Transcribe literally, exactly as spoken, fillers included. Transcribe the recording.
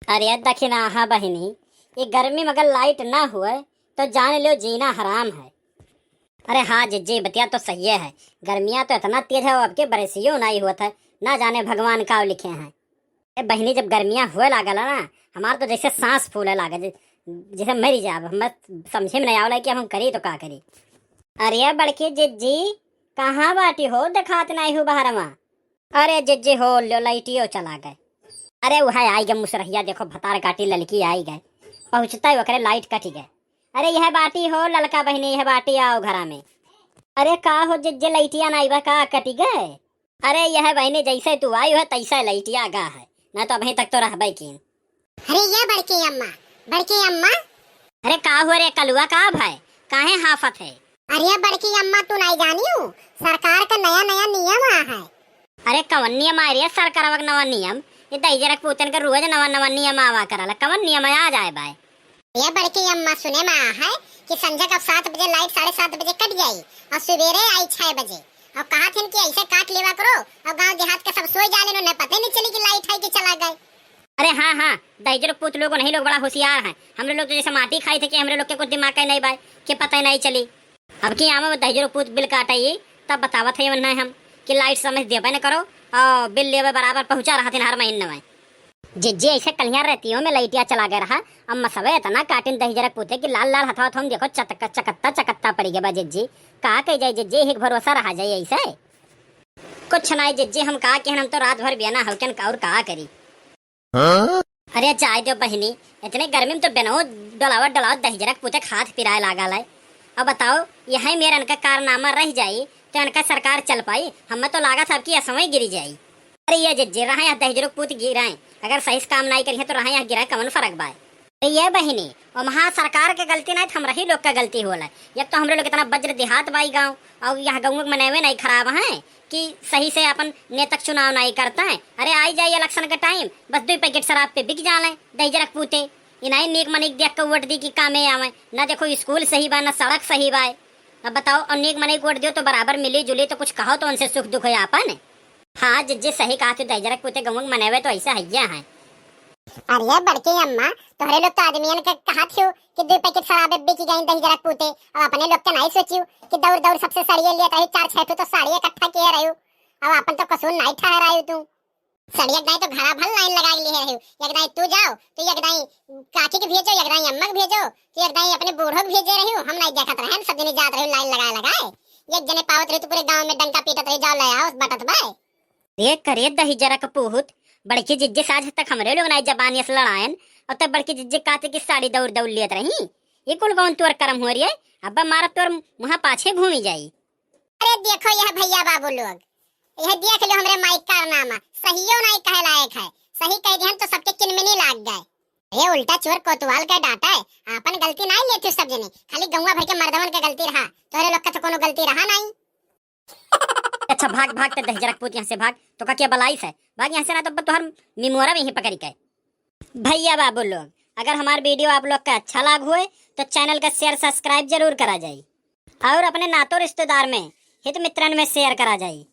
अरे दखिनहा बहिनी, ये गर्मी में अगर लाइट ना हुए तो जान लो जीना हराम है। अरे हाँ जिज्जी, बतिया तो सही है, गर्मियाँ तो इतना तेज है, अब के बरसियो नहीं होत है, ना जाने भगवान का लिखे हैं। ए बहिनी, जब गर्मियाँ हुए लागल ना, हमार तो जैसे सांस फूले लागे, जै-, जैसे मरी जाब। हम समझे में नहीं आवला कि अब हम करी तो का करी। अरे बड़की जिज्जी, कहाँ बाटी हो, देखात नहीं हो बाहर में। अरे जिज्जी हो लो, लाइटियो चला गए। अरे वह आई गए मुसरहिया, देखो भतार काटी ललकी आई गए, पहुँचता ही ओकरे लाइट कटी गए। अरे यह बाटी हो ललका बहिनी, यह बाटी आओ घरा में। अरे का हो जिज्जी, लाइटिया नहीं बा का, कटी गए? अरे यह बहिनी, जैसे तू आई है तैसे लाइटिया गा है, ना तो अभी तक तो रहबे की। अरे ये बड़की अम्मा, बड़की अम्मा। अरे का हुआ रे कलुआ, का भाई, काहे हाफत है? अरे बड़की अम्मा, तू नहीं जानियो, सरकार का नया नया नियम आ है। अरे कवन नियम आए रे सरकारवा का नवा नियम? ये दहिजरक पूतन के रोज नवा नवा नियम आवा करला, कवन नियम आ जाए बाय? ये बड़की अम्मा, सुने में आ है कि संझा का सात बजे लाइट साढ़े सात बजे कट जाई और सुबेरे आई छह बजे। और कहा थिन कि ऐसे काट लेवा करो और गांव देहात के सब सोए जाले नो, न पते नहीं चली कि लाइट है कि चला गए। अरे हाँ, हाँ, दहिजरक पूत लोग नहीं, लोग बड़ा होशियार हैं। हमरे लोग तो जैसे माटी खाई थे कि हमरे लोग के कुछ दिमाग का नहीं बाय, कि पता ही नहीं चली। अब की आवे दहिजरक पूत बिल काटाई, तब बतावत है वन्ना हम कि लाइट समय से देबे न करो और बिल लेवे बराबर पहुँचा रहा थिन हर महीने में। जिज्जी ऐसे कलिया रहती हो में लाइटिया चला गए रहा, अम्मा सबे इतना काटिन दहिजरक पूते कि लाल लाल हथवा थोम देखो चटक-, चकत्ता चकत्ता पड़ी गए बा जिज्जी। का कही जाए जिज्जी, एक भरोसा रहा जाए ऐसे। कुछ नहीं जिज्जी, हम का कि हम तो रात भर बियाना हल्कन का और का करी। हाँ? अरे जाए दो बहिनी, इतने गर्मी में तो बिना डोलावत डोलावत दहिजरक पूते के हाथ पिराए लागल है। अब बताओ, यही मेर इनका कारनामा रह जाई तो इनका सरकार चल पाई? हमें तो लागत है कि असमय गिरी जाई। अरे ये जिज्जी, रहा यहाँ दहिजरक पूत गिराए, अगर सही से काम नहीं करिए तो रहा यहाँ गिराए, कवन फर्क बाय? अरे ये बहिनी, और वहाँ सरकार के गलती नहीं, तो हमरा ही लोग का गलती होला। एक तो हमरे लोग इतना वज्र देहात बाई गाँव, और यहाँ गाँव में नवे नहीं खराब हैं कि सही से अपन नेता के चुनाव नहीं करता है। अरे आई जाए इलेक्शन के टाइम, बस दो पैकेट शराब पे बिक जाले दहिजरक पूते। इनाई नीक मनिक देख के वोट दी कि कामे आवे। ना देखो स्कूल सही बा, ना सड़क सही बा। अब बताओ, और नीक मनिक वोट दियो तो बराबर मिली जुली, तो कुछ कहो तो उनसे सुख दुख हो आपन। हाँ जिज्जी, सही कहा तू, दहिजरक पूते गाँव में मनवे तो ऐसे हैया हैं। अरे बड़की अम्मा, तोहरे लोग तो आदमियन के कहा थियो कि दो पैकेट शराब बिक गई दहिजरक पूते, अब अपने लोग के नहीं सोचियो कि दौड़ दौड़ सबसे साड़िए लिया रही, चार छह ठो तो साड़ी इकट्ठा किए रही, अब अपन तो कसूर नहीं ठहरायो तू। साड़ी एक दाई तो घड़ा भर लाइन लगा के लिए रही, एक दाई तू जाओ तो एक दाई काकी के भेजो, एक दाई अम्मा के भेजो, तो एक दाई अपने बूढ़ो के भेजे रही, हम नहीं देखत रहे, सब जने जात रही लाइन लगाए लगाए, एक जने पावत रही तो पूरे गाँव में डंका पीटत रही, जाओ ले आओ बटत बाय। रे करे दहिजरक पूत, बड़की जिज्जी साझ तक हमरे लोग नाई जबान यस लड़ायन, और तब बड़की जिज्जी कहते कि साड़ी दौड़ दौड़ लेत रही। ये कुल कौन तोर करम हो रही है? अब्बा मारब तोर मुँह पाछे घूमी जाई। अरे देखो यह भैया बाबू लोग, यह देख लो हमरे माई कारनामा, सहियो नाई कहे लायक है, सही कह दिहन तो सबके किनमिनी लाग गए। ये उल्टा चोर कोतवाल का डांटा है, आपन गलती नाई लेती सब जने, खाली गौवा भर के मर्दवन के गलती रहा, तोहरे लोग का तो कोनो गलती रहा नाई। अच्छा भाग, भाग, ते दहिजरक पूत यहाँ से भाग, तो का क्या बलाइस है, भाग यहाँ से ना तो अब तोहर मिमोरा में ही पकड़ी के। भैया बाबू लोग, अगर हमार वीडियो आप लोग का अच्छा लाग हुए तो चैनल का शेयर सब्सक्राइब जरूर करा जाई और अपने नातो रिश्तेदार में, हित मित्रन में शेयर करा जाई।